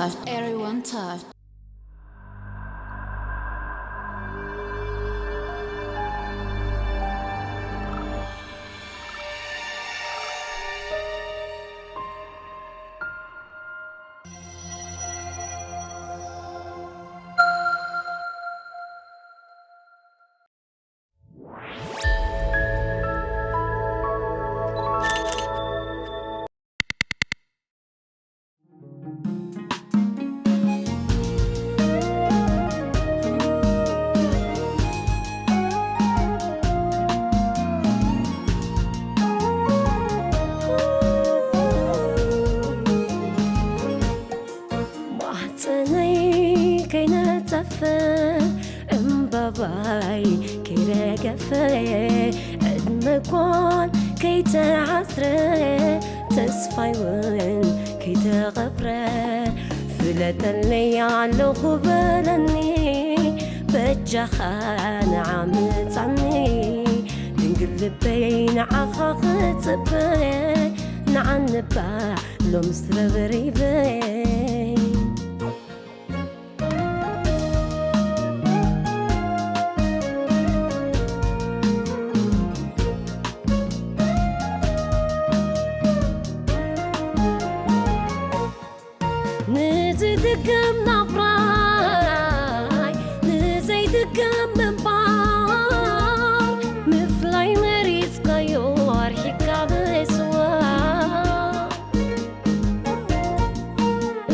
Everyone touch. ማህፀነይ ከይነፀፈ እምባባይ ከይረገፈ ዕድመ ጓል ከይተዓስረ ተስፋይ እውን ከይተቐብረ ፍለጠለይ ኣለኹ በለኒ በጃኻ ንዓ ምጻኒ ድንግል ልበይ ንዓኻ ክጽበ ንዓንባ ሎምስ ረብሪበይ ንዝድገም ናብራይ ንዘይድገም ምንባር ምፍላይ መሪፅካዮ ኣርሒካ ምስዋር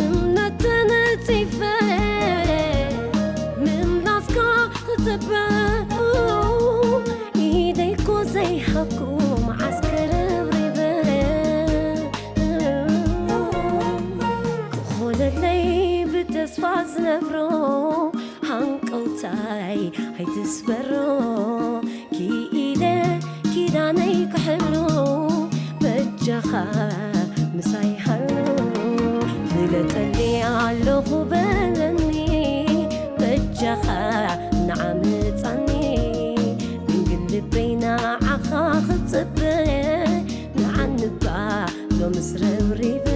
እምነት ተነፂፈ ምምላስካ ክፅበ ኢደይኮ ዘይሃብኩ መዓስ ከረብሪበ ክኾነለይ ብተስፋ ዝነብሮ ሃንቀውታይ ኣይትስበሮ ክኢለ ኪዳነይ ክሕሉ በጃኻ ምሳይ ሃሉ ፍለጠኒ ኣለኹ በለኒ በጃኻ ንዓምፃኒ ድንግል ልበይ ንዓኻ ክፅበ ንዓንባ ሎምስ ረብሪበ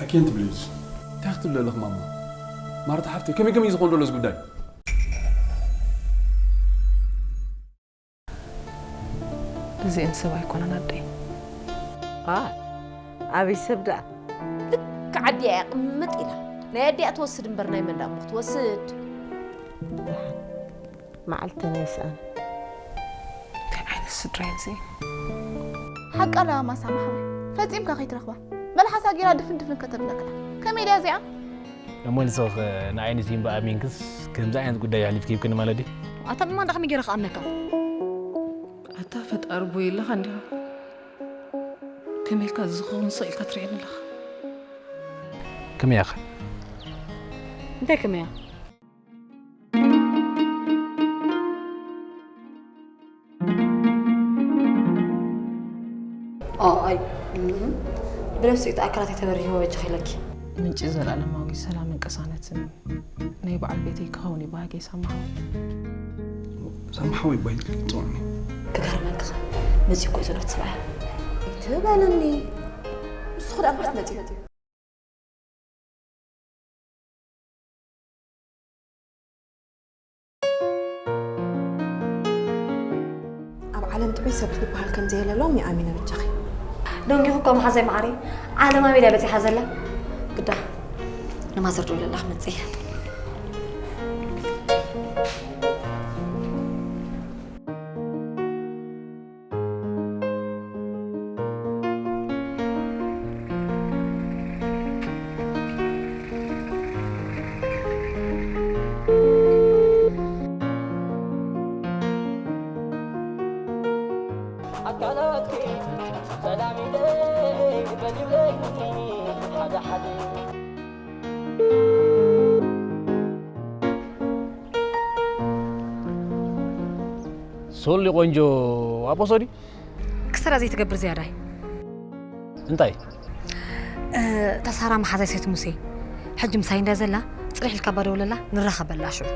ኣኬን ትብልስ እንታይ ክትብል ኣለኽ ማማ? ማርታ ሓፍተይ ከመይ ከመይ ዝኾን ዘሎ እዚ ጉዳይ? እዚአን ሰብ ኣይኮነን ኣደይ። ኣበይ ሰብ ደኣ? ልክዕ ኣዲኣ እያ ቅምጥ ኢላ። ናይ ኣዲኣ ትወስድ እምበር ናይ መን ደኣ እሞ ክትወስድ? መዓልቲ ነይስኣን። እንታይ ዓይነት ስድራ እዩ እዚ? ሓቃ ኣለዋ ማሳማ ሓወይ፣ ፈጺምካ ከይትረኽባ። መልሓሳ ጌራ ድፍን ድፍን ከተብለካ። ከመይ ድያ እዚኣ? እሞ ንስኺ ንዓይ ንስይን ብኣሚንክስ ከምዚ ዓይነት ጉዳይ ኣሕሊፍኪ ሂብክኒ ማለት ድዩ? ኣታ ብማን ደኣ ከመይ ገይረ ክኣምነካ? ኣታ ፈጣሪ ቦይ ኣለኻ እንዲኻ። ከመይ ኢልካ እዚ ክኸውን ስቕ ኢልካ ትሪኣኒ ኣለኻ? ከመይ ኢኻ? እንታይ ከመይ እያ? ኣይ ብነፍሲ እቲ ኣካላት የተበርሂዎ በጃኺ ኢለኪ። ምንጪ ዘላለማዊ ሰላምን ቅሳነትን ናይ በዓል ቤተይ ክኸውን እዩ ባህገይ ሳማ ሓወይ። ሳማ ሓወይ ባይ ጥዑም እዩ። ክገርመክኸ መፂኡ እኮ እዩ ዘሎ እቲ ሰብኣያ። ኣይትበልኒ ንስኹ ደኣ መዓስ መፂኡ? ኣብ ዓለም ጥዑይ ሰብ ዝበሃል ከም ዘየለ ሎሚ ኣሚነ በጃኺ። ደንጊኹ እኮ መሓዛይ መዓረይ፣ ዓለም ኣበይ ድያ በጺሓ ዘላ? ግዳ ንማዘር ደዊለላ ክመጽእ እየ። ሶሊ ቆንጆ ኣቦ ሶሊ ክሰራ ዘይትገብር ዝያዳይ እንታይ? እታ ሳራ መሓዛይ ሰይቲ ሙሴ ሕጂ ምሳይ እንዳ ዘላ ጽሪሕ ኢልካ ባደውለላ ንራኸበላ ሽዑ።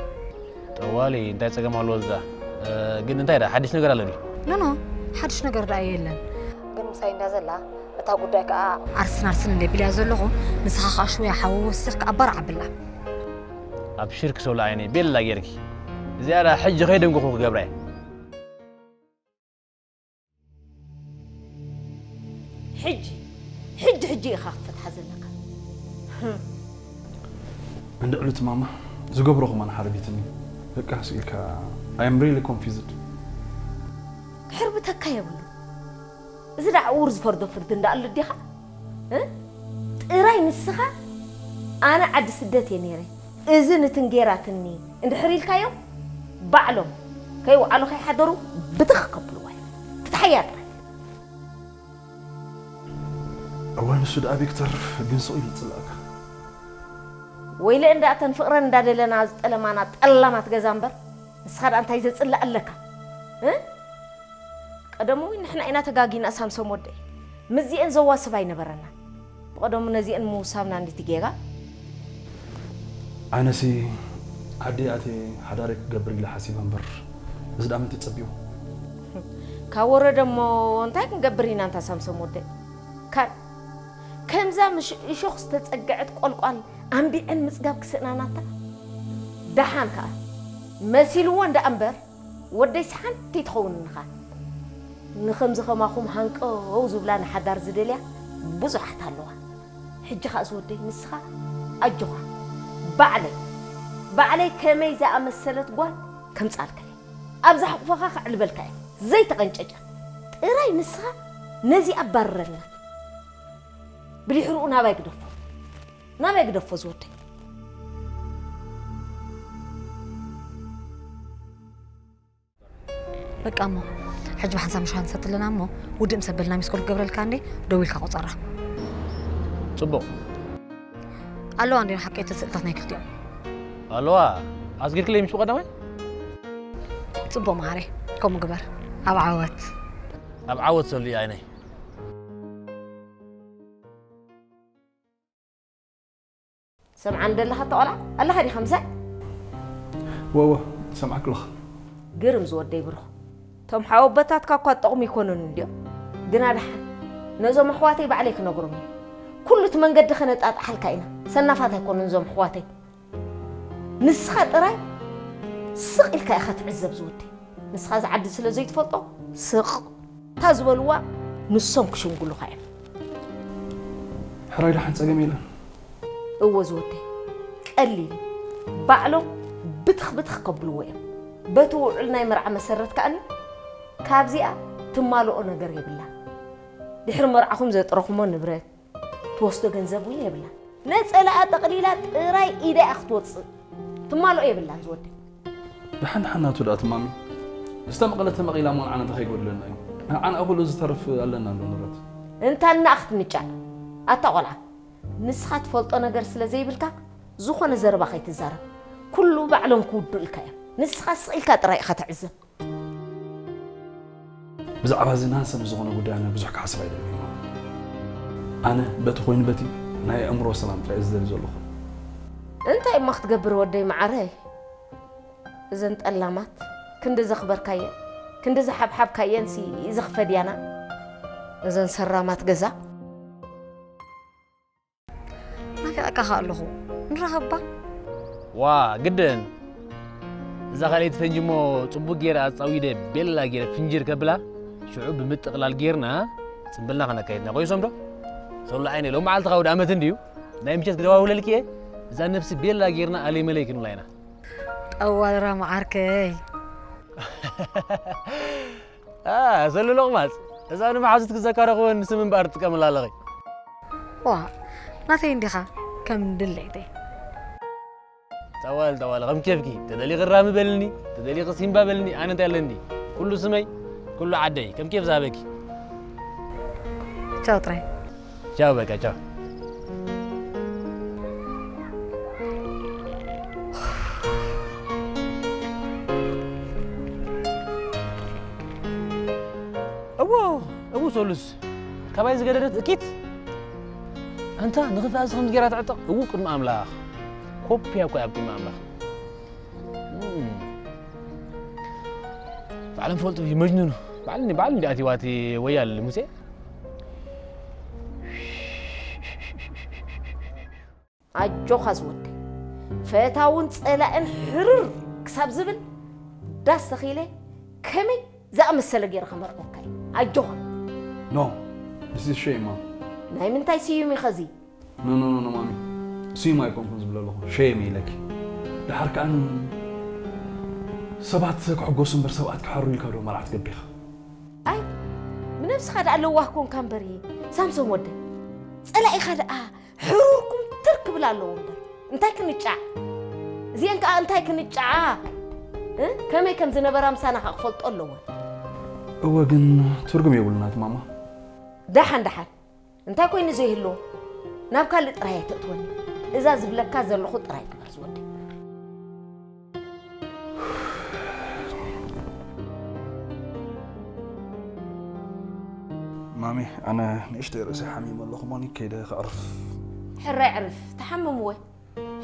ጠዋሊ እንታይ ጸገም ኣለዎ እዛ? ግን እንታይ ዳ ሓድሽ ነገር ኣሎ ድዩ? ኖኖ ሓድሽ ነገር ደኣ የለን። ግን ምሳይ እንዳ ዘላ እታ ጉዳይ ከኣ ኣርስን ኣርስን እንደ ቢልያ ዘለኹ ንስኻ ከኣ ሽውያ ሓዊ ወሲኽካ ኣባር ዓብላ። ኣብ ሽርክ ሰው ለዓይነይ ቤላ ጌርኪ እዚኣ ዳ ሕጂ ከይደንጎኹ ክገብራ እየ። ሕጂ ሕጂ ሕጂ ኢኻ ክትፈትሓ ዘለካ። እንድዕሉት ማማ ዝገብሮ ከማን ሓርቢትኒ በቃ ስኢልካ። I am really confused። ክሕርብተካ የብሉ። እዚ ደኣ ዕውር ዝፈርዶ ፍርዲ እንዳኣሉ ዲኻ? እ? ጥራይ ንስኻ ኣነ ዓዲ ስደት እየ ነይረ፣ እዚ ንትን ጌራትኒ እንድሕር ኢልካዮም፣ ባዕሎም ከይወዓሉ ከይሓደሩ ብትኽ ከብልዋ እዮም። ፍትሓያ ጥራይ። እወ ንሱ ደኣ ቪክተር ግን ስቕ ኢሉ ይጽላእካ። ወይለ እንዳ እተን ፍቕረን እንዳደለና ዝጠለማና ጠላማት ገዛ እምበር፣ ንስኻ ደኣ እንታይ ዘጽልእ ኣለካ? እ? ቀደሙ ንሕና ኢና ተጋጊና ሳምሶም ወደይ። ምስዚአን ዘዋስብ ኣይነበረናን። ብቐደሙ ነዚአን ምውሳብና እንዲቲ ጌጋ። ኣነሲ ዓዲ ኣትየ ሓዳረይ ክገብር ኢለ ሓሲበ እምበር እዚ ደኣ መን ትጸብዮ? ካብ ወረደ እሞ እንታይ ክንገብር ኢና እንታ ሳምሶም ወደይ? ካብ ከምዛ ምሽ እሾኽ ዝተጸግዐት ቆልቋል ኣንቢዐን ምጽጋብ ክስእናናታ። ደሓን ከኣ መሲልዎ እንዳ እምበር ወደይስ ሓንቲ ትኸውን እንኻ። ንኸምዚ ኸማኹም ሃንቀው ዝብላ ንሓዳር ዝደልያ ብዙሓት ኣለዋ። ሕጂ ኸኣ ዝወደይ ንስኻ ኣጆኻ። ባዕለይ ባዕለይ ከመይ ዝኣመሰለት ጓል ከምጻልካ እየ። ኣብዛ ሕቑፈኻ ከዕልበልካ እየ ዘይተቐንጨጫ። ጥራይ ንስኻ ነዚ ኣባርረልና። ብድሕርኡ ናባይ ግደፎ ናባይ ግደፎ ዝወደይ። በቃ እሞ ሕጂ ብሓንሳብ ምሽ ሃንሰት ኣለና እሞ ውድእ ምስ ኣበልና ሚስኮል ክገብረልካ እንዴ ደዊልካ ቆጸራ። ጽቡቕ። ኣለዋ እንዴ ሓቀይቲ ስእልታት ናይ ክልቲኦም። ኣለዋ ኣስጊርክለይ ምሽ ቀዳማይ? ጽቡቕ መሃረይ ከምኡ ግበር። ኣብ ዓወት። ኣብ ዓወት ሰሉ ዓይነይ። ሰምዓን ደለኻ ተቆላ ኣለኻ ዲኻ ምሳይ? ወወ ሰምዓክ ኣለኻ። ግርም ዝወደይ ብሩኽ። እቶም ሓወቦታትካ እኳ ጠቕሚ ይኮኑን እንድዮም። ግና ደሓን ነዞም ኣሕዋተይ ባዕለይ ክነግሮም እየ። ኩሉ እቲ መንገዲ ከነጣጥሓልካ ኢና። ሰናፋት ኣይኮኑን እዞም ኣሕዋተይ። ንስኻ ጥራይ ስቕ ኢልካ ኢኻ ትዕዘብ ዝወደይ። ንስኻ እዚ ዓዲ ስለ ዘይትፈልጦ ስቕ እታ ዝበልዋ ንሶም ክሽምግሉኻ እዮም። ሕራይ ደሓን ጸገም የለን። እወ ዝወደይ ቀሊል ባዕሎም ብትኽ ብትኽ ከብልዎ እዮም። በቲ ውዑል ናይ መርዓ መሰረት ከኣኒ ካብዚኣ ትማልኦ ነገር የብላ። ድሕሪ መርዓኹም ዘጥረኹሞ ንብረት ትወስዶ ገንዘብ እውን የብላ። ነጸላኣ ጠቕሊላ ጥራይ ኢዳ እያ ክትወጽእ። ትማልኦ የብላን ዝወደይ። ደሓን ደሓን ናቱ ደኣ ትማሚ። ዝተመቐለ ተመቒላ እሞ ንዓና እንታይ ከይጎድለና እዩ? ንዓና ኩሉ ዝተርፍ ኣለና ኣሎ ንብረት። እንታ እናኣ ክትንጫዕ ኣታ ቆልዓ። ንስኻ ትፈልጦ ነገር ስለ ዘይብልካ ዝኾነ ዘረባ ከይትዛረብ። ኩሉ ባዕሎም ክውድኡልካ እዮም። ንስኻ ስቕ ኢልካ ጥራይ ኢኻ ትዕዘብ። ብዛዕባ እዚ ናንሰ ንዝኾነ ጉዳይ ኣነ ብዙሕ ክሓስብ ኣይደልን። ኣነ በቲ ኮይኑ በቲ ናይ ኣእምሮ ሰላም ጥራይ ዝደሊ ዘለኹ። እንታይ እሞ ክትገብር ወደይ መዓረይ? እዘን ጠላማት ክንዲ ዘኽበርካየን ክንዲ ዝሓብሓብካየን ሲ ይዘኽፈድያና እዘን ሰራማት ገዛ። ናፊቐካ ከ ኣለኹ ንራኸባ። ዋ ግድን እዛ ካልኣይቲ ፈንጂ እሞ ጽቡቅ ገይረ ኣጻዊደ ቤላ ገይረ ፍንጅር ከብላ ሽዑ ብምጥቕላል ገይርና ጽምብልና ከነካይድና ኮይሶም ዶ? ሰሎ ዓይነ ሎም መዓልቲ ካውድ ኣመት እንድዩ ናይ ምሸት ክደዋውለልኪ እየ። እዛ ነብሲ ቤላ ገይርና ኣለይ መለይ ክንብላ ኢና። ጠዋራ መዓርከይ። ሰሉ ሎቕማጽ እዛ ንመሓዙት ክዘካረኽወን ስም እምበኣር ትጥቀምላ ኣለኺ። ዋ ናተይ እንዲኻ ከም ድሌተይ። ጠዋል ጠዋል ከም ኬፍኪ ተደሊኺ ራሚ በልኒ ተደሊኺ ሲምባ በልኒ ኣነ እንታይ ኣለኒ ኩሉ ስመይ ኩሉ ዓደይ ከም ኬፍ ዝሃበኪ። ቻው ጥራይ። ቻው በቃ ቻው። እዎ እቡ ሶሉስ ካባይ ዝገደደት እኪት ኣንታ ንኽፍኣዚ ከምዚ ጌራ ትዕጠቕ? እው፣ ቅድሚ ኣምላኽ። ኮፒያ እኮ እያ ኣብ ቅድሚ ኣምላኽ። እም። ባዕሎም ፈልጡ ይመጅኑኑ። ባዕልኒ፣ ባዕል እንዲ ኣቲዋቲ ወያል ሙሴ። ኣጆኻ ዝወደይ፣ ፈታውን ጸላእን ሕርር ክሳብ ዝብል ዳስ ተኺለ ከመይ ዝኣመሰለ ገይረ ከመርዖካ እየ። ኣጆኻ። No, this is shame, mom. ናይ ምንታይ ስዩም ኢኸ እዚ? No, no, no, no, ማሚ። ስዩም ኣይኮንኩን ዝብለ ኣለኹ። ሸየም ኢለኪ። ድሓር ከኣ ሰባት ክሕጎሱ እምበር ሰብኣት ክሓሩ ኢልካ ዶ መርዓ ትገብር ኢኻ? ኣይ ብነብስኻ ደኣ ለዋህ ኮንካ እምበሪ ሳምሶን ወደ ጸላኢኻ ደኣ ሕሩር ኩምትር ክብል ኣለዎ እምበር እንታይ ክንጫዕ እዚአን ከኣ እንታይ ክንጫዓ እ? ከመይ ከም ዝነበራ ምሳና ከኣ ክፈልጦ ኣለወን እወ ግን ትርጉም የብሉን ኣቲ ማማ። ደሓን ደሓን እንታይ ኮይኑ ዘይህልዎ ናብ ካልእ ጥራይ ኣይተእትወኒ እዛ ዝብለካ ዘለኹ ጥራይ ግበር ዝወደይ ማሚ ኣነ ንእሽተይ ርእሰይ ሓሚመ ኣለኹ ሞኒ ከይደ ክዕርፍ። ሕራይ ዕርፍ ተሓምምወ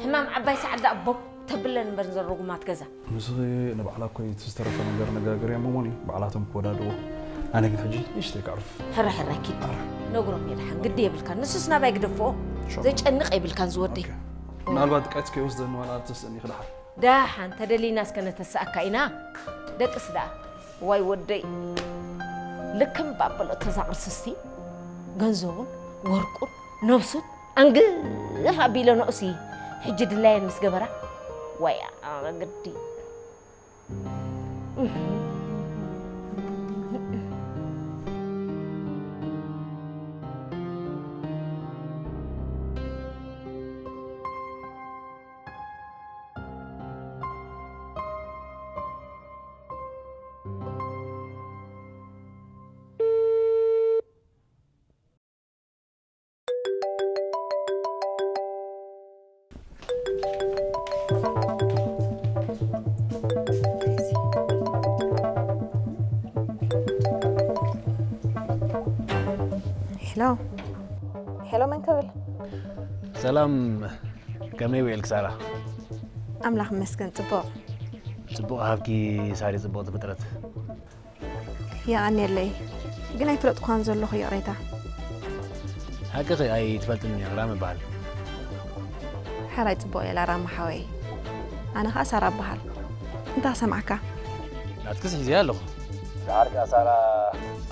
ሕማም ዓባይ ሰዓዳ ኣቦ ተብለን እምበር ንዘን ርጉማት ገዛ። ንስኺ ንባዕላ እኮ እቲ ዝተረፈ ነገር ነጋግርያ እሞ ሞኒ ባዕላቶም ክወዳድዎ። ኣነ ግን ሕጂ ንእሽተይ ከዕርፍ። ሕራይ ሕራይ ኪድ ነግሮም እየ ደሓን ግዲ የብልካን ንሱስ ናባይ ግደፍኦ። ዘጨንቕ የብልካን ዝወደይ። ምናልባት ቀትኪ ወስደኒ ዋላ ተስእኒ ክልሓል። ደሓን ተደሊና እስከ ነተስኣካ ኢና። ደቅስ ደኣ ዋይ ወደይ ልክም ባበሎ ተዛቕርስ እስቲ ገንዘቡን ወርቁን ነብሱን ኣንግፍ ኣቢለ ንኡሲ ሕጂ ድላየን ምስ ገበራ ዋይ ኣነ ግዲ ሄሎ ሄሎ፣ መን ክብል? ሰላም፣ ከመይ ውዒልክ ሳራ? ኣምላኽ ይመስገን፣ ጽቡቕ። ጽቡቕ ሃብኪ ሳሪ፣ ጽቡቕቲ ፍጥረት። የቐንየለይ፣ ግን ኣይፈለጥኩኻን ዘለኹ፣ ይቕሬታ። ሓቅኺ ኣይትፈልጥን እየ፣ ራም እበሃል። ሕራይ ጽቡቕ እየ ላራም ሓወይ። ኣነ ኸኣ ሳራ እበሃል። እንታይ ክሰምዓካ? ናትክስ ሒዘያ ኣለኹ። ደሓር ከኣ ሳራ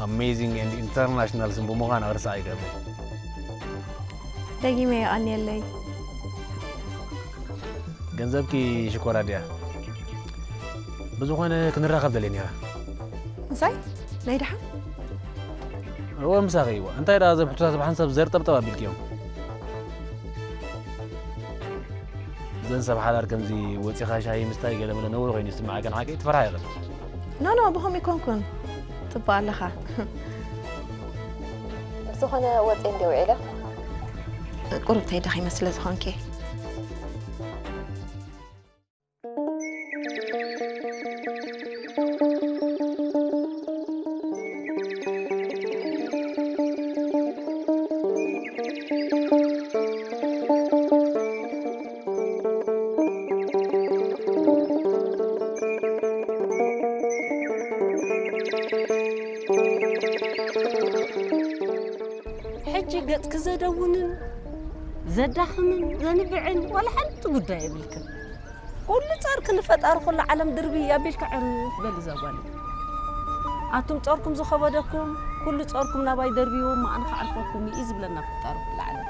ኣሜዚንግ ኤንድ ኢንተርናሽናል ስም ብምዃና ክርሳዕ ኣይገብር። ደጊመ የቐንየለይ። ገንዘብኪ ሽኮራ ድያ? ብዝኾነ ክንራኸብ ደልየ ነይረ። ምሳይ? ናይ ደሓን? እወ ምሳኺ እወ። እንታይ ደኣ እዞም ሕቶታት ብሓንሳብ ዘርጠብጠብ ኣቢልክዮም? እዘን ሰብ ሓዳር ከምዚ ወጺኻ ሻሂ ምስታይ ገለ መለ ነውሪ ኮይኑ ይስምዓከን ሓቂ ትፈርሓ ኢኽን። ኖ ኖ ብኸምኡ ኣይኮንኩን። ጽቡቕ ኣለኻ። ብዝኾነ ወጺኤ እንድየ ውዒለ። ቁሩብ ተይደኺመ ስለ ዝኾንኪ። ሕጂ ገጽኪ ዘደውንን ዘዳኽምን ዘንብዕን ዋላ ሓንቲ ጉዳይ የብልክን። ኩሉ ጸርኪ ንፈጣሪ ኩሉ ዓለም ድርብይ ኣቢልኪ ዕርፍ በሊ እዛ ጓለይ። ኣቱም ጸርኩም ዝኸበደኩም ኩሉ ጸርኩም ናባይ ደርብይዎ እሞ ኣነ ክዓርፈኩም እዩ ዝብለና ፈጣሪ ኩሉ ዓለም።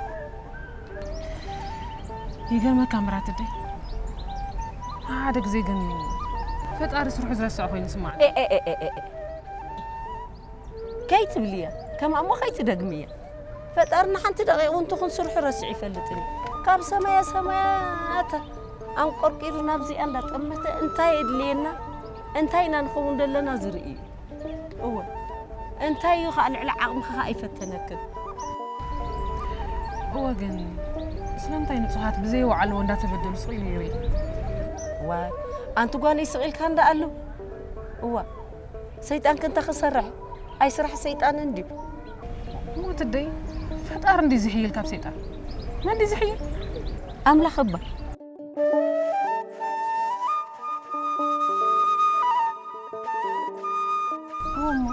ይገርመካ ምራትደይ ሓደ ግዜ ግን ፈጣሪ ስርሑ ዝረስዕ ኮይኑ ይስማዕ። ከይትብልያ ከምኣ እሞ ከይትደግምያ። ፈጣሪ ንሓንቲ ደቂቕ እውን ትኹን ስርሑ ረሲዑ ይፈልጥን እዩ። ካብ ሰማያ ሰማያት ኣንቆርቂሩ ናብዚኣ እንዳጠመተ እንታይ የድልየና እንታይ ኢና ንኸውን ዘለና ዝርኢ እዩ። እወ እንታይ እዩ ከዓ ልዕሊ ዓቕምኺ ከዓ ኣይፈተነክን። እወ ግን ስለምንታይ ንጹሃት ብዘይወዓልዎ እንዳተበደሉ ስቕ ኢሉ ይርኢ? ዋይ ኣንቲ ጓለይ ስቕ ኢልካ እንዳ ኣሎ እዋ ሰይጣን ክንተ ክሰርሕ ኣይ ስራሕ ሰይጣን እንድዩ። ሞት ደይ ፈጣር እንዲ ዝሕይል ካብ ሰይጣን። መን ድዩ ዝሕይል? ኣምላኽ እባ። እሞ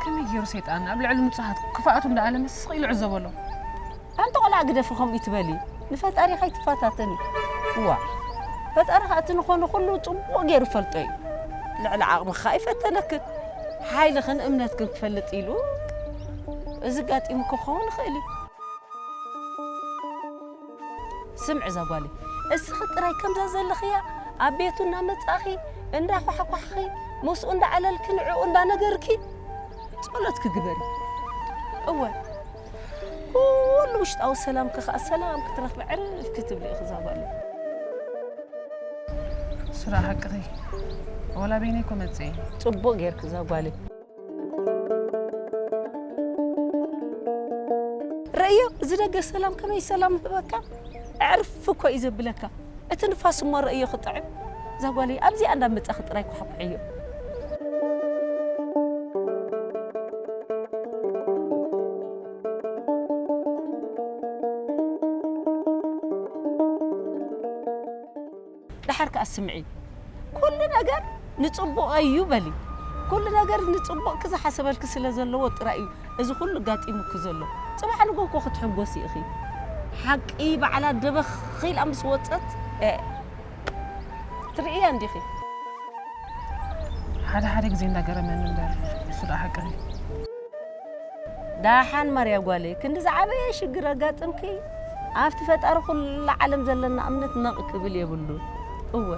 ከመይ ገይሩ ሰይጣን ኣብ ልዕሊ ንጹሃት ክፍኣቱ እንዳኣለመ ስቕ ኢሉ ዕዘቦ ኣሎ? ኣንቲ ቆልዓ ግደፊ ከምኡ ይትበሊ። ንፈጣሪ ከይትፈታተኒ። እዋ፣ ፈጣሪ ከኣ እቲ ንኾነ ኩሉ ጽቡቕ ገይሩ ይፈልጦ እዩ። ልዕሊ ዓቕምኺ ከኣ ይፈተነክን። ሓይልኽን እምነትክን ክፈልጥ ኢሉ እዚ ኣጋጢሙ ክኸውን ይኽእል እዩ። ስምዒ እዛ ጓለይ፣ እስኺ ጥራይ ከምዛ ዘለኽያ ኣብ ቤቱ እናመጻእኺ እንዳኳሕኳሕኺ ምስኡ እንዳዓለልኪ ንዕኡ እንዳነገርኪ ጸሎትኪ ግበሪ። እወ፣ ኩሉ ውሽጣዊ ሰላምኪ ከኣ ሰላም ክትረኽቢ ዕርፍ ክትብሊ ኢኺ እዛ ጓለይ። ስራ ሓቅኺ። ወላ በይነይ እኮ መጽእ እየ። ጽቡቕ ጌርኪ እዛ ጓለይ። ረእዮ፣ እዚ ደገ ሰላም ከመይ ሰላም ህበካ? ዕርፍ እኮ እዩ ዘብለካ። እቲ ንፋስ እሞ ረእዮ ክጥዕም። እዛ ጓለይ ኣብዚኣ እንዳመጻኺ ጥራይ ኳሕኩሕዮ። ደሓር ከኣ ስምዒ፣ ኩሉ ነገር ንጽቡቕ እዩ በሊ። ኩሉ ነገር ንጽቡቕኪ ዝሓሰበልኪ ስለ ዘለዎ ጥራይ እዩ እዚ ኩሉ ኣጋጢሙኪ ዘሎ። ጽባሕ ንግሆ እኮ ክትሕጎሲ ኢኺ። ሓቂ ባዕላ ደበኽ ኢላ ምስ ወጸት፣ እ፣ ትርእያ እንዲኺ። ሓደ ሓደ ግዜ እንዳገረመኒ እምበር፣ እሱ ደኣ ሓቂ እዩ። ደሓን ማርያ ጓለይ፣ ክንዲ ዝዓበየ ሽግር ኣጋጥምኪ፣ ኣብቲ ፈጣሪ ኩላ ዓለም ዘለና እምነት ነቕ ክብል የብሉን። እወ።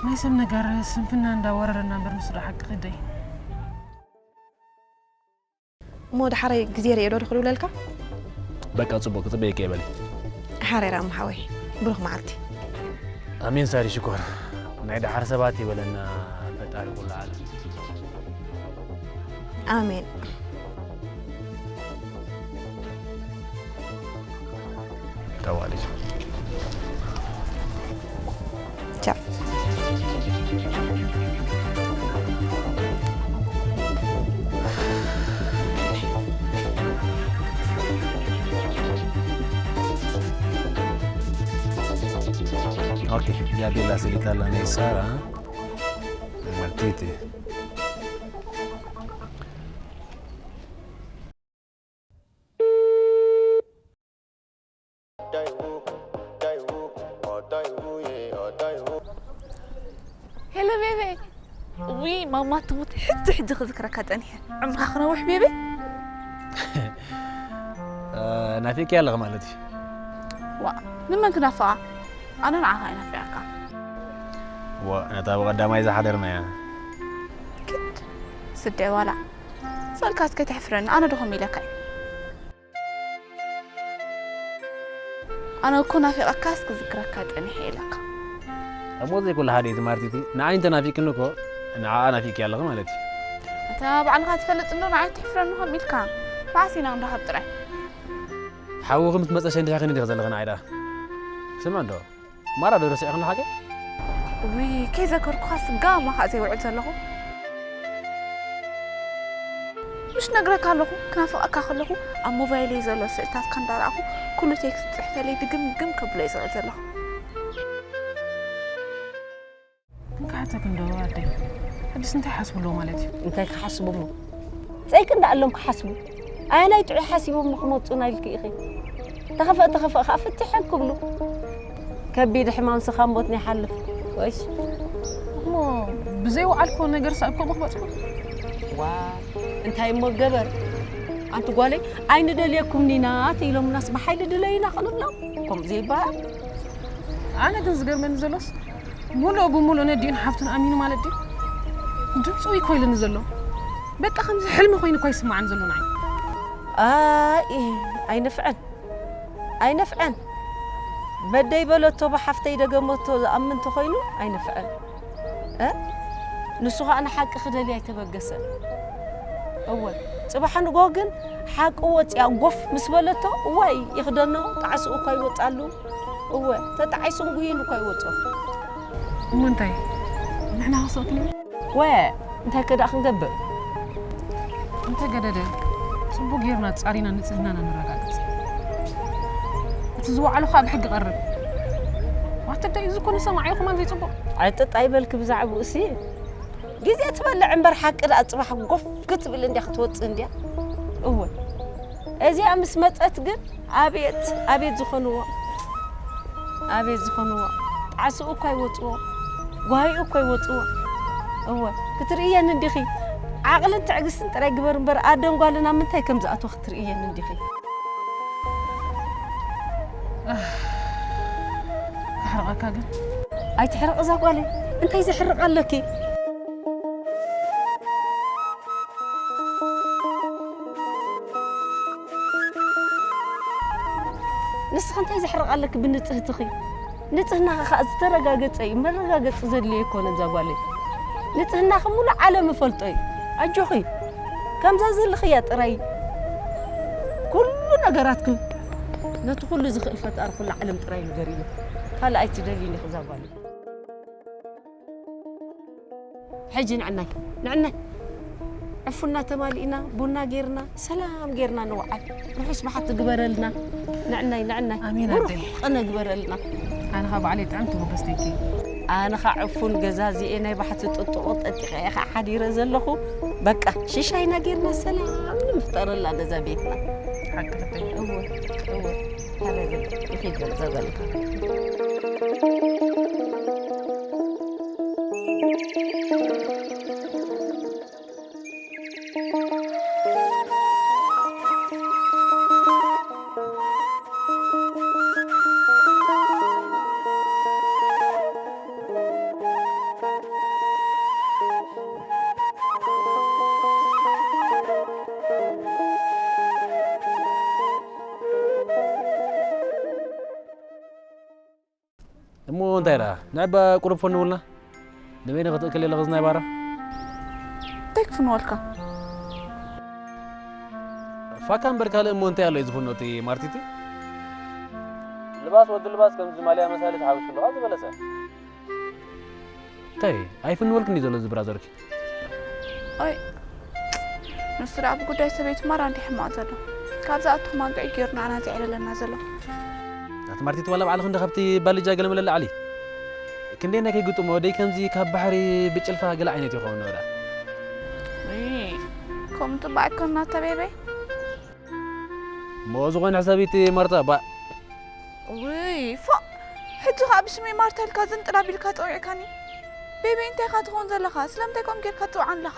ናይ ሰብ ነገር ስንፍና እንዳወረረና እምበር፣ ንሱ ደኣ ሓቂ ክደይ። እሞ ደሓረይ ግዜ ርእዮ ዶ ድኽልውለልካ? በቃ ጽቡቕ፣ ክጽበየኪ እየ በሊ። ሓሬራ እሞ ሓወይ፣ ብሩኽ መዓልቲ። ኣሜን ሳሪ ሽኮር። ናይ ደሓር ሰባት ይበለና ፈጣሪ ኩሉ ዓለም። ኣሜን። ተዋሊድ። ቻው። ኦኬ፣ ጋቤላ ስሊካላ ናይ ሳራ ማርቲቲ። ሄሎ ቤቤ። ዊ ማማ ትሙት፣ ሕጂ ሕጂ ክዝክረካ ጸኒሐ። ዕምርካ ክነውሕ ቤቤ። እ፣ ናፊቅኪ ኣለኺ ማለት እዩ። ዋ፣ ንመን ክናፍቃ? ኣነ ንዓኻ እየ ናፊቀካ። ዋ፣ ነታ ብቐዳማይ ዝሓደርናያ። ኪድ፣ ስደይ ዋላ። ሰልካስ ከይተሕፍረኒ፣ ኣነ ዶ ከምኡ ኢለካ እየ? ኣነ እኮ ናፊቐካስ ክዝክረካ ጸኒሐ ኢለካ። እሞ ዘይኩሉ ሓደ እዩ ማርቲቲ፣ ንዓይ እንተ ናፊቅኒ እኮ ንዓኣ ናፊቅኪ ኣለኺ ማለት እዩ። ኣታ ባዕልኻ ትፈልጥ እንዶ ንዓይ ትሕፍረኒ ከም ኢልካ። መዓስ ኢና ክንራኸብ ጥራይ? ሓውኺ ምስ መጸ ሸንዲኺ ክንዲ ዘለኺ ንዓይ ደኣ። ስምዒ እንዶ። ማራ ዶ ረሲዕኽኒ ሓቂ? ውይ፣ ከይዘከርኩኻስ ጋማ ኸኣ ዘይውዕል ዘለኹ። ምሽ ነግረካ ኣለኹ፣ ክናፍቐካ ከለኹ ኣብ ሞባይለይ ዘሎ ስእልታትካ እንዳረኣኹ ኩሉ ቴክስት ጽሕፈለይ ድግምግም ከብሎ እየ ዝውዕል ዘለኹ። ግን ክሓተክ እንዶ ኣደይ፣ ሕጅስ እንታይ ሓስቡ ኣለዎ ማለት እዩ? እንታይ ክሓስቡ እሞ? ጸይቂ እንዳኣሎም ክሓስቡ። ኣየናይ ጥዑይ ሓሲቦም ክመጹና ኢልኪ ኢኺ? ተኸፈእ ተኸፈእ ከኣ ፍትሐን ክብሉ። ከቢድ ሕማም ስኻብ ሞት ንይሓልፍ። ወይሽ? እሞ ብዘይ ወዓልክዎ ነገር ሳብ ከምኡ ክበጽሑ? ዋ፣ እንታይ እሞ ገበር? ኣንቲ ጓለይ፣ ኣይንደልየኩምን ኢና ተኢሎምናስ ብሓይሊ ድለዩና ክንብሎም? ከምኡ ዘይበሃል። ኣነ ግን ዝገርመኒ ዘሎስ፣ ሙሉእ ብሙሉእ ነዲኡን ሓፍቱን ኣሚኑ ማለት ድዩ? ድምፁ እኮ ኢሉኒ ዘሎ። በቃ ከምዚ ሕልሚ ኮይኑ እኮ ይስማዓኒ ዘሎ ንዓይ። ኣይ፣ ኣይንፍዐን። ኣይንፍዐን። በደይ በለቶ ብሓፍተይ ደገመቶ ዝኣምን ተኾይኑ ኣይንፍዐን። እ? ንሱ ኸኣ ንሓቂ ክደልይ ኣይተበገሰን። እወ፣ ጽባሕ ንግሆ ግን ሓቂ ወጺኣ ጎፍ ምስ በለቶ፣ እዋይ፣ ይኽደኖ፣ ጣዕስኡ እኳ ይወጻሉ። እወ፣ ተጣዒሱ እንጉይን እኳ ይወጾ። እሞ እንታይ? ንሕና ክስእክን ኢና? ወ፣ እንታይ ከ ደኣ ክንገብር? እንተ ገደደ፣ ጽቡቕ ጌርና ጻሪና ንጽህናና ነረጋግጽ። ዝወዓሉ ከዓ ብሕጊ ቀርብ። ዋትደይ እዚ ኮነ ሰማዕ ይኹማን ዘይፅቡቕ። ኣይጥጥ ኣይበልኪ ብዛዕባኡ እሲ። ግዜ ትበልዕ እምበር ሓቂ ደኣ ጽባሕ ጎፍ ክትብል እንድያ ክትወጽእ እንድያ። እወ። እዚኣ ምስ መጸት ግን ኣቤት፣ ኣቤት ዝኾንዎ። ኣቤት ዝኾንዎ። ጣዕስኡ እኳ ይወጽዎ። ጓሂኡ እኳ ይወጽዎ። እወ። ክትርእየኒ እንዲኺ። ዓቕልን ትዕግስትን ጥራይ ግበር እምበር ኣደን ጓልን ኣብ ምንታይ ከም ዝኣትዎ ክትርእየኒ እንዲኺ። ኣሕ፣ ክሕርቐካ ግን። ኣይትሕረቕ እዛ ጓለይ። እንታይ ዘሕርቕ ኣለኪ? ንስኺ እንታይ ዘሕርቕ ኣለኪ ብንጽህትኺ? ንጽህናኺ ኸኣ ዝተረጋገጸ እዩ። መረጋገጺ ዘድልዮ ኣይኮነን እዛ ጓለይ። ንጽህናኺ ሙሉእ ዓለም እፈልጦ እዩ። ኣጆኺ። ከምዛ ዘለኽያ ጥራይ። ኩሉ ነገራትኪ ነቲ ኩሉ ዝኽእል ፈጣሪ ኩሉ ዓለም ጥራይ ንገርዮ። ካልእ ኣይትደልይን ኢኺ እዛ ጓለይ። ሕጂ ንዕናይ፣ ንዕናይ። ዕፉና ተማሊእና፣ ቡና ጌርና፣ ሰላም ጌርና ንውዓል። ርሑስ በዓል ትግበረልና። ንዕናይ፣ ንዕናይ። ኣሜን ብሩኽ ኣደይ። ቀነ ግበረልና። ኣነ ኸኣ ባዕለይ ጥዕምቲ መጎስተይኪ። ኣነ ኸኣ ዕፉን ገዛዚኤ ናይ ባሕቲ ጥጥቖ ጠጢቐ እየ ኸኣ ሓዲረ ዘለኹ። በቃ፣ ሽሻይና ጌርና ሰላም ንምፍጠረላ ነዛ ቤትና። ሓቂ ኣደይ። እወ፣ እወ። ሃለሉያ። ይኺድ በል ዘበልካ። እሞ እንታይ ደኣ? ንዕባ ቁሩብ ፈንውልና። ንበይነ ክትእክል የለ ኸዚ ናይ ባራ። እንታይ ክፍንወልካ? ፋካ እምበር ካልእ እሞ እንታይ ኣሎ እዩ ዝፍኖ እቲ ማርቲቲ? ልባስ ወዲ ልባስ ከምዚ ማልያ መሳሊ ተሓዊስኩ ኣለኻ ዝበለጸ። እንታይ ኣይፍንወልክን እዩ ዘሎ እዚ ብራዘርኪ? ኦይ፣ ንሱ ደኣ ብጉዳይ ሰበይቱ ማራ እንዲ ሕማቕ ዘሎ። ካብዛ ኣቱም ኣንቅዒ ገይሩ ንዓና ዘዕለለና ዘሎ። ኣቲ ማርቲት ዋላ ባዕልኺ እንዲ ካብቲ ባልጃ ገለመለ ለዓሊ። ክንደይ ናይ ከይግጥሞ ደይ ከምዚ ካብ ባሕሪ ብጭልፋ ገለ ዓይነት ይኸውን ወዳ። እይ፣ ከምኡ ጥባዕ ኣይኮንና ተቤበይ። እሞ ዝኾነ ሕሳቢት ማርታ፣ ባእ። ውይ፣ ፎእ! ሕጂ ኸኣ ብሽመይ ማርታ ኢልካ ዝንጥል ኣቢልካ ጸዊዕካኒ። ቤቢ፣ እንታይ ኢኻ ትኸውን ዘለኻ? ስለምንታይ ከምኡ ጌርካ ትጽውዓኒ ኣለኻ?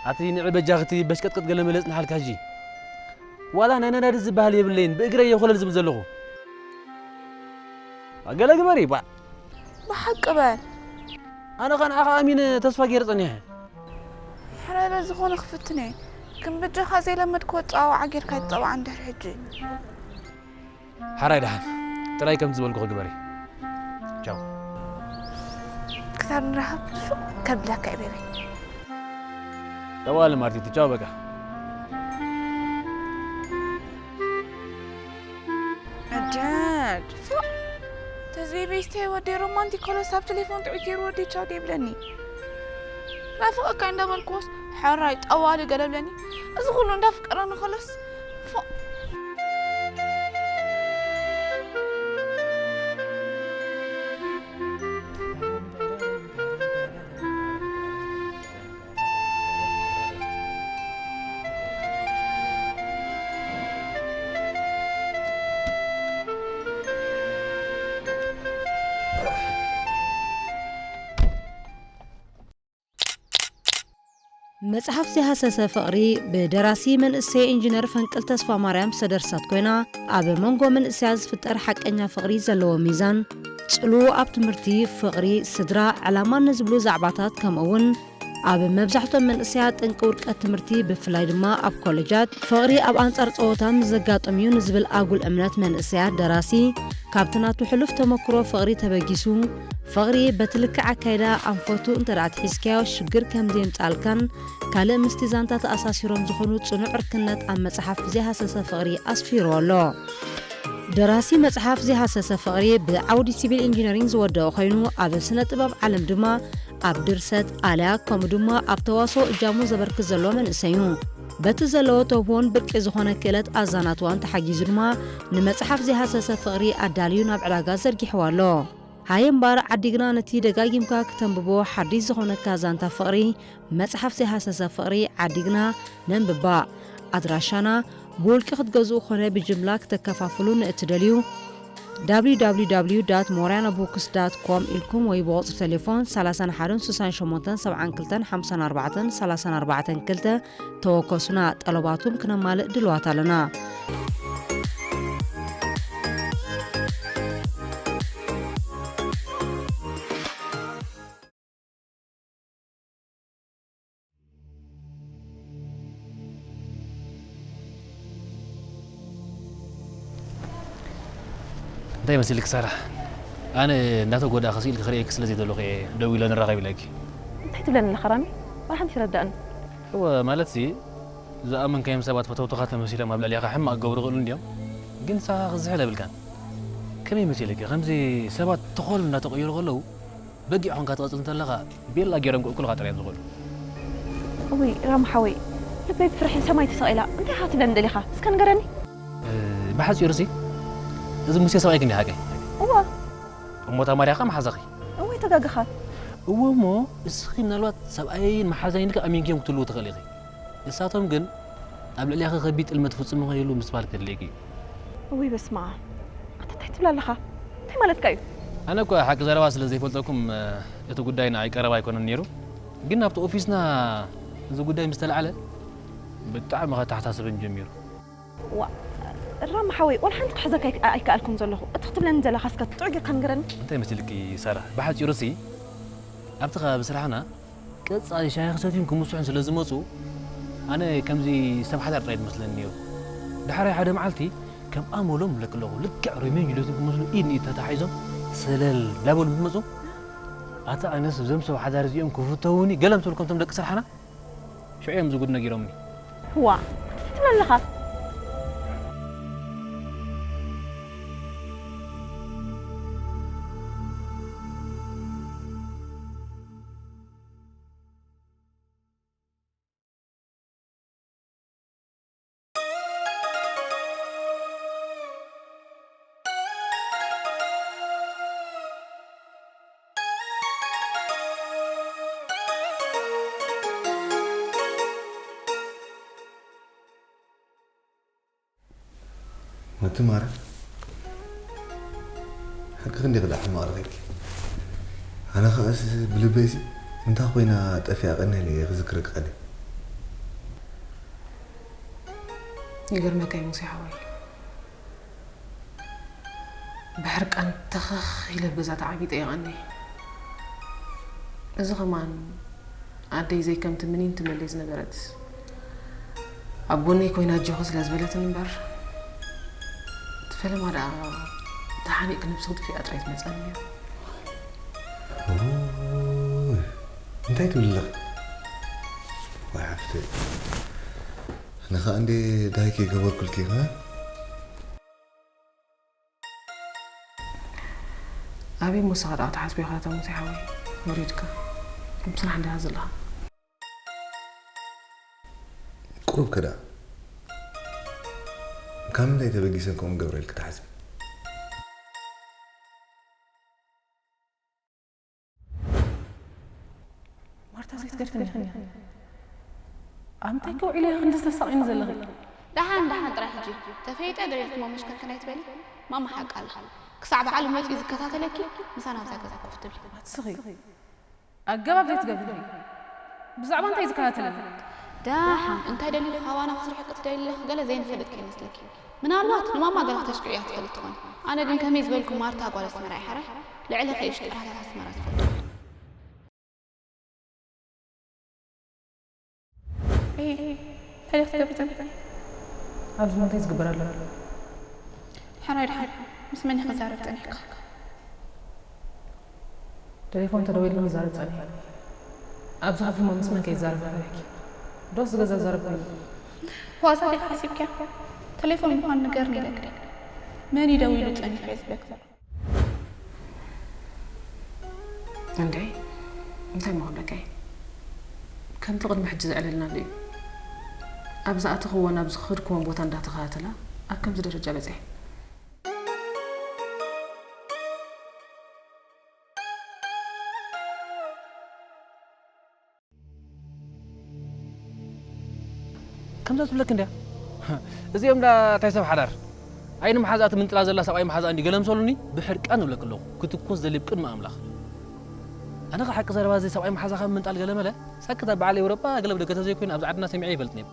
ኣቲ ንዒ በጃኺ እቲ በሽቀጥቀጥ ገለ መለ ጽንሓልካ ሕጂ። ዋላ ናይ ነዳዲ ዝበሃል የብለይን፣ ብእግረይ እየ ኮለል ዝብል ዘለኹ። ገለ ግበሪ፣ ባእ። ብሓቂ በል። ኣነ ኸኣ ንዓኻ ኣሚነ ተስፋ ገይረ ጸኒሐ። ሕራይ በል፣ ዝኾነ ክፍትን እየ። ግን በጃኻ ዘይለመድክዎ ኣጸዋውዓ ጌርካ ኣይትጸዋዕ እንድሕር ሕጂ። ሓራይ ደሓን። ጥራይ ከም ዝበልኩኺ ግበሪ። ቻው። ክሳብ ንራኸብ ፉእ ከብለካ እየ ቤበይ። ጠዋሊ ማርቲቲ፣ ቻው በቃ። ዕደድ፣ ፎእ! ተዝቤ ቤስተይ ወዲ ሮማንቲክ ኮለስ ኣብ ቴሌፎን ጥዑይ ገይሩ ወዲ ቻው ደይብለኒ። ናፍቐካ እንዳበልኩዎስ ሕራይ ጠዋሊ ገለ ብለኒ። እዚ ኩሉ እንዳፍቀረኒ ኮለስ፣ ፎእ! መጽሓፍ ዘይሃሰሰ ፍቕሪ ብደራሲ መንእሰይ ኢንጂነር ፈንቅል ተስፋማርያም ዝተደርሰት ኮይና፣ ኣብ መንጎ መንእሰያት ዝፍጠር ሓቀኛ ፍቕሪ ዘለዎ ሚዛን፣ ጽልዎ ኣብ ትምህርቲ፣ ፍቕሪ፣ ስድራ፣ ዕላማን ንዝብሉ ዛዕባታት፣ ከምኡ'ውን ኣብ መብዛሕትኦም መንእሰያት ጠንቂ ውድቀት ትምህርቲ፣ ብፍላይ ድማ ኣብ ኮለጃት፣ ፍቕሪ ኣብ ኣንጻር ጸወታ ምስ ዘጋጥም እዩ ንዝብል ኣጉል እምነት መንእሰያት ደራሲ ካብቲ ናቱ ሕሉፍ ተመክሮ ፍቕሪ ተበጊሱ፣ ፍቕሪ በቲ ልክዕ ኣካይዳ ኣንፈቱ እንተ ደኣ ኣትሒዝካዮ ሽግር ከም ዘየምጽኣልካን ካልእ ምስቲ ዛንታ ተኣሳሲሮም ዝኾኑ ጽኑዕ ዕርክነት ኣብ መጽሓፍ ዘይሃሰሰ ፍቕሪ ኣስፊርዎ ኣሎ። ደራሲ መጽሓፍ ዘይሃሰሰ ፍቕሪ ብዓውዲ ሲቪል ኢንጂነሪንግ ዝወደኦ ኮይኑ፣ ኣብ ስነ ጥበብ ዓለም ድማ ኣብ ድርሰት፣ ኣልያ ከምኡ ድማ ኣብ ተዋስኦ እጃሙ ዘበርክት ዘሎ መንእሰይ እዩ። በቲ ዘለዎ ተውህቦን ብርቂ ዝኾነ ክእለት ኣዛናትዋን ተሓጊዙ ድማ ንመጽሓፍ ዘይሃሰሰ ፍቕሪ ኣዳልዩ ናብ ዕዳጋ ዘርጊሕዋ ኣሎ። ሃየ እምበኣር ዓዲግና ነቲ ደጋጊምካ ክተንብቦ ሓዲሽ ዝኾነካ ዛንታ ፍቕሪ፣ መጽሓፍ ዘይሃሰሰ ፍቕሪ ዓዲግና ነንብባ። ኣድራሻና ብውልቂ ክትገዝኡ ኮነ ብጅምላ ክተከፋፍሉ ንእትደልዩ፣ www.morianabooks.com ኢልኩም ወይ ብቁጽሪ ቴሌፎን ሰላሳን ሓደን ስሳን ሸሞንተን ሰብዓን ክልተን ሓምሳን ኣርባዕተን ሰላሳን ኣርባዕተን ክልተ ተወከሱና። ጠለባትኩም ክነማልእ ድልዋት ኣለና። እንታይ መሲልክ ሳራ? ኣነ እናተጎዳእኺ ስኢልኪ ክርእየኪ ስለ ዘይደለኹ እየ ደዊለ ንራኸብ ኢለኪ። እንታይ ትብለኒ ኣለኻ ራሚ? ዋላ ሓንቲ ኣይተረዳእን። እወ፣ ማለትሲ ዝኣመንካዮም ሰባት ፈተውትኻ ተመሲሎም ኣብ ልዕሌኻ ሕማቕ ክገብሩ ይኽእሉ እንድዮም፣ ግን ንስኻ ክዝሕል ኣይብልካን። ከመይ መሲልኪ? ከምዚ ሰባት ተኾሉ እናተቐየሩ ከለዉ በጊዕ ኾንካ ትቐጽል እንተለኻ ቤላ ገይሮም ክእክሉኻ ጥራይ እዮም ዝኽእሉ። እውይ ራም ሓወይ ልበይ ብፍርሒ ሰማይ ተሰቒላ እንታይ ኢኻ ትብለኒ ደሊኻ እስከ ንገረኒ። ብሓጺሩሲ እዚ ሙሴ ሰብኣይኪ እንዲ ሓቀይ? እወ። እሞ እታ ማርያ ኸኣ መሓዛኺ? እወ ኣይተጋገኻን። እወ እሞ እስኺ ምናልባት ሰብኣየይን መሓዛይን ኢልኪ ኣሚንክዮም ክትህልዉ ትኽእሊ ኢኺ። ንሳቶም ግን ኣብ ልዕሌኺ ከቢድ ጥልመት ይፍጽሙ ኸይህልዉ ምስትብሃል ከድልየኪ እዩ። እውይ በስመኣብ ኣታ እንታይ ትብል ኣለኻ? እንታይ ማለትካ እዩ? ኣነ እኳ ሓቂ ዘረባ ስለ ዘይፈልጠኩም እቲ ጉዳይ ንዓይ ቀረባ ኣይኮነን ነይሩ። ግን ኣብቲ ኦፊስና እዚ ጉዳይ ምስ ተላዕለ ብጣዕሚ ከተሓሳስበኒ ጀሚሩ። ዋእ ራማ ሓወይ ዋላ ሓንቲ ክሕዘካ ኣይከኣልኩን ዘለኹ። እቲ ክትብለኒ ዘለኻ እስከ ጥዑይ ጌርካ ንገረኒ። እንታይ መሲልኪ ሳራ? ብሓጺሩሲ ኣብቲ ከባቢ ስራሕና ቀጻሊ ሻሂ ክሰትዩን ክምስሑን ስለ ዝመጹ፣ ኣነ ከምዚ ሰብ ሓዳር ጥራይ ዝመስለኒ ነይሩ። ዳሕራይ ሓደ መዓልቲ ከም ኣመሎም እብለኪ ኣለኹ፣ ልክዕ ሮሚዮን ጁልየትን ክመስሉ ኢድ ንኢድ ተተሓሒዞም ሰለል እንዳበሉ ምስ መጹ፣ ኣታ ኣነስ እዞም ሰብ ሓዳር እዚኦም ክፍተዉኒ ገለ ምስ በልኩ ከምቶም ደቂ ስራሕና ሽዑ እዮም እዚ ጉድ ነጊሮምኒ። ዋእ እንታይ ትብል ኣለኻ? መቲ ማረ ሓቂ ክንዲ ክዳ ሕማቕ ረኺብኪ ኣነ ኸኣስ ብልበይሲ እንታ ኮይና ጠፊኣ ቀኒለ እየ ክዝክረኪ ቀኒ ይገርመካ እዩ ሙሴ ሓወይ ብሕርቃን ተኸኽ ኢለ ኣብ ገዛ ተዓቢጠ እየ ቀኒ እዚ ኸማን ኣደይ ዘይከምቲ ምኒን ትብለለይ ዝነበረት ኣብ ጎነይ ኮይና ኣጆኺ ስለ ዝበለትኒ እምበር እቲ ፈለማ ደኣ ተሓኒቕኪ ነብስኺ ጥፊኣ ጥራይ ትመጸኒ ነይሩ። እንታይ ትብሊ ኣለኺ? ዋይ ሓፍተይ ኣነ ኸኣ እንዴ ዳይ ከይገበርኩልኪ ኸ? ኣበይ እሞ ንስኻ ደኣ ክትሓስቦ ኢኻ እታ ሙሴ ሓወይ ወሪድካ ኣብ ስራሕ እንዲኻ ዘለኻ። ቁሩብ ከ ደኣ ካብ ምንታይ ተበጊሰ ከምኡ ገብረ ኢልኪ ትሓስቢ? ማርታ ዘይትገድፍኒ ኢኺ። ኣብ ምንታይ ከ ውዒለ ኢኺ ክንድዚ ተሳቕይኒ ዘለኺ? ደሓን ደሓን ጥራይ ሕጂ ተፈይጠ ዶ ኢልኪ እሞ መሽከርከን ኣይትበሊ። ማማ ሓቃ ኣላ። ክሳዕ በዓሉ መጺኡ ዝከታተለኪ ምሳና ኣብዛ ገዛ ኮፍ ትብሊ። ኣትስኺ። ኣገባብ ዘይትገብሪ ኢኺ። ብዛዕባ እንታይ እዩ ዝከታተለኒ? ደሓን እንታይ ደሊኺ ካባና ክትርሕቂ ትደሊ ኣለኺ ገለ ዘይንፈልጥ ከይመስለኪ። ምናልባት ንማማ ገለ ክተሽክዕያ ትኽእሊ ትኾኒ። ኣነ ግን ከመይ ዝበልኩ ማርታ ጓል ኣስመራ እየ ሕራይ ልዕሊ ከይሽ ጥራታት ኣስመራ ትፈልጦ። ኣብዚ እንታይ ዝግበር ኣሎ? ሕራይ ድሓን ምስ መን ኢኺ ክዛረብ ጸኒሕካ? ቴሌፎን ተደዊሉ ክዛረብ ጸኒሑ። ኣብዚ ከፊ እሞ ምስ መን ከይዛረብ ነበረኪ? ዶስ ዝገዛ ዛረብ ኮይኑ? ዋዛ ዲኻ ሓሲብክያ? ቴሌፎን ምዃኑ ንገርኒ ኢለኪ። መን እዩ ደዊሉ ጸኒሑ እየ ዝብለኪ ዘለኹ። እንዴ እንታይ እሞ ክብለካ እየ? ከምቲ ቅድሚ ሕጂ ዘዕለልናሉ እዩ። ኣብ ዝኣተኽዎን ኣብ ዝኸድክዎን ቦታ እንዳተኸታተላ ኣብ ከምዚ ደረጃ በጺሐን። ከምዛ ትብለክ እንድያ። እዚኦም ዳ እንታይ ሰብ ሓዳር? ኣይኒ መሓዛ ትምንጥላ ዘላ ሰብኣይ መሓዛ እንዲ ገለ ምሰሉኒ ብሕርቃን እብለክ ኣለኹ። ክትኮስ ዘልብ ቅድሚ ኣምላኽ። ኣነ ኸ ሓቂ ዘረባ እዚ ሰብኣይ መሓዛ ካብ ምንጣል ገለ መለ ሳክት ኣብ በዓል ኤውሮጳ ገለ ብደገ ተዘይኮይኑ ኣብዚ ዓድና ሰሚዐ ይፈልጥ ነይሩ።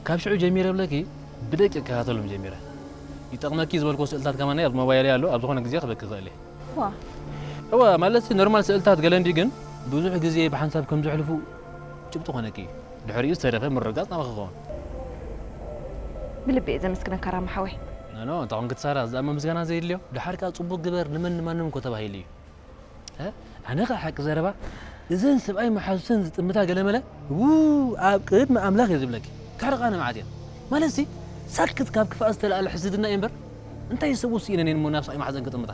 ካብ ሽዑ ጀሚረ ብለኪ ብደቂ እከታተሎም ጀሚረ። ይጠቕመኪ ዝበልኮ ስእልታት ከማን ኣብ ሞባይለይ ኣሎ፣ ኣብ ዝኾነ ግዜ ክበኪ ይኽእል እየ። ዋ። እወ፣ ማለት ኖርማል ስእልታት ገለ እንዲ ግን ብዙሕ ግዜ ብሓንሳብ ከም ዘሕልፉ ጭብጢ ኮነኪ። ድሕሪኡ ዝተረፈ ምርግጋጽ ናባኺ ክኸውን። ብልቢ እየ ዘመስግነካ ራማ ሓወይ። ኖ፣ ኖ፣ እንታይ ኮንኪ ሳራ፣ እዛ እሞ ምስጋና ዘየድልዮ። ድሓር ከኣ ጽቡቕ ግበር፣ ንመን ንማንም እኮ ተባሂሉ እዩ። እ? ኣነ ኸኣ ሓቂ ዘረባ፣ እዘን ሰብኣይ መሓዙተን ዝጥምታ ገለመለ፣ ው፣ ኣብ ቅድሚ ኣምላኽ እየ ዝብለኪ። ከሕርቓኒ መዓት እየን። ማለትሲ፣ ሳክት ካብ ክፍኣት ዝተላዕለ ሕስድና እየ እምበር፣ እንታይ ሰብ ወሲእነን እየን እሞ ናብ ሰብኣይ መሓዘን ክጥምታ?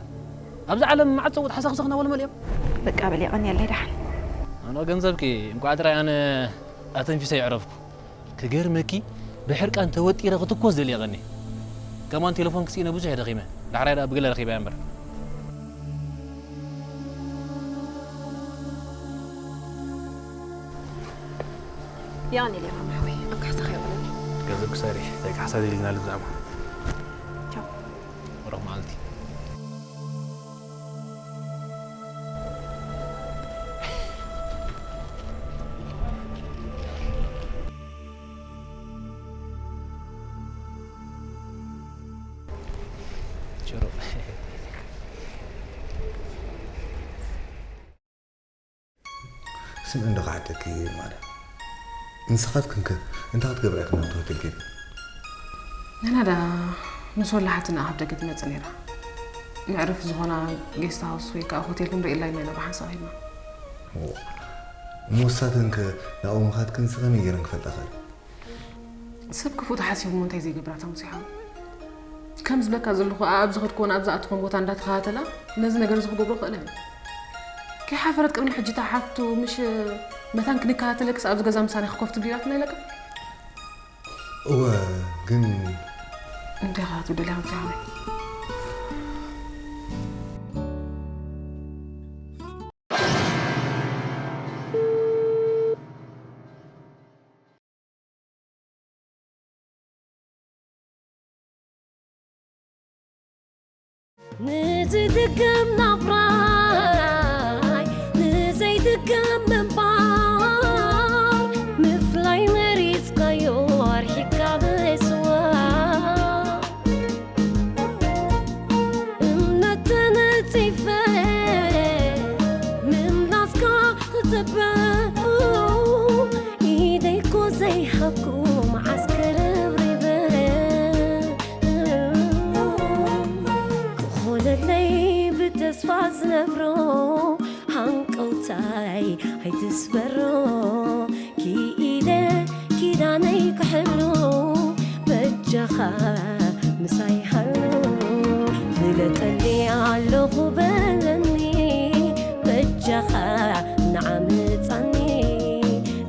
ኣብዚ ዓለም መዓት ሰብኡት ሓሳኽሳኽ እናበሉ መሊኦም። በቃ በል፣ የቐንየለይ ደሓን። ኣነ ገንዘብኪ፣ እንቋዕ ጥራይ ኣነ ኣተንፊሰ የዕረፍኩ። ክገርመኪ፣ ብሕርቃን ተወጢረ ክትኮስ ደልየ ቀኒ። ከማን ቴሌፎን ክስኢነ ብዙሕ እየ ደኺመ። ዳሕራይ ደኣ ብገለ ረኺበያ እምበር። የቐንየለይ ራማ ሓወይ፣ ኣብ ካሕሳኻ የውዕለኒ። ገንዘብ ክሳሪ፣ እንታይ ካሕሳ ደሊና ልዛማ። ቻው። ወረቕ መዓልቲ። ጭሩ። ስምዒ እንዶ ክዓደኪ ማርያም። ንስኻትክንከ እንታይ ክትገብራ ኢኽን ናብቲ ሆቴል ኬድክን? ንሕና ደኣ ምስ ወላሓትና ኣብ ደገ ትመጽእ ነይራ። መዕረፊ ዝኾና ጌስት ሃውስ ወይ ከኣ ሆቴል ክንርእየላ ኢልና ኢና ብሓንሳብ ሄድና። እሞ ንሳተንከ ናብኡ ምኻድክንሲ ከመይ ገይረን ክፈልጣ ክእል? ሰብ ክፉእ ተሓሲቡ እሞ እንታይ ዘይገብራ እታ ሙሴ ሓወይ? ከም ዝብለካ ዘለኹ ኣብ ዝኸድክዎን ኣብ ዝኣተኽዎን ቦታ እንዳተኸታተላ ነዚ ነገር እዚ ክገብሮ ክእላ እየን። ከይሓፈረት ቅድሚ ሕጂ እታ ሓፍቱ ምሽ መታን ክንከታተለክስ ኣብዚ ገዛ ምሳና ክኮፍ ትብሊ ኢላትና ኢለካ? እወ፣ ግን እንታይ ኢኻ ትብል ኢኻ ሙሴ ሓወይ? ንዝድገም ናብራይ ንዘይድገም ምንባር ምፍላይ መሪጽካዮ ኣርሒቕካ ምስዋር። እምነት ተነጺፈ ምምላስካ ክጽበ ኢደይ እኮ ዘይሃብኩ መዓስ ክርብርበ ክኾነለይ ብተስፋ ዝነብሮ ሃንቀውታይ ኣይትስበሮ ክኢለ ኪዳነይ ክሕሉ በጃኻ ምሳይ ሃሉ ፍለጠኒ ኣለኹ በለኒ በጃኻ ንዓምጻኒ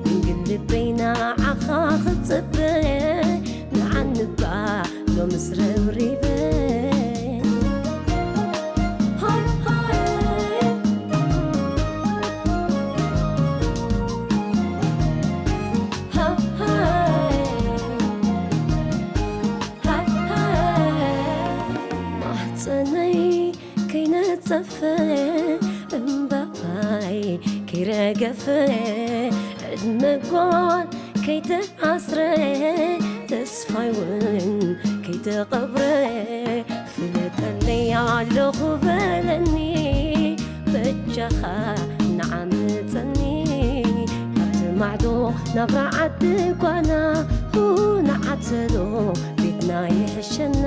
ድንግል ልበይ ንዓኻ ክጽበ ንዓንባ ሎምስ ረብሪበ ሃይ ሃይ ማህፀነይ ከይነፀፈ እምባይ ከይረገፈ ዕድመ ጓል ከይተኣስረ ተስፋይ እውን ከይተቐብረ ፍለጠለይ ኣለኹ በለኒ በጃኻ ንዓምፀኒ ካብቲ ማዕዶ ናብራ ዓዲ ጓና ንዓተሎ ቤትና ይሕሸና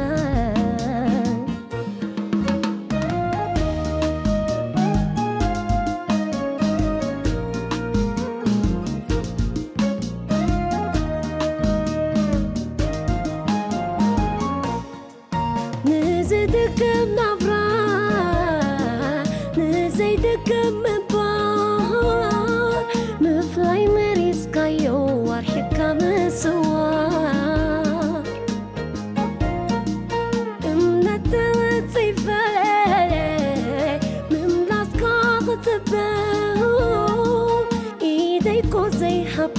ንዝድገም ናብራ ንዘይድገም ዘይሃብ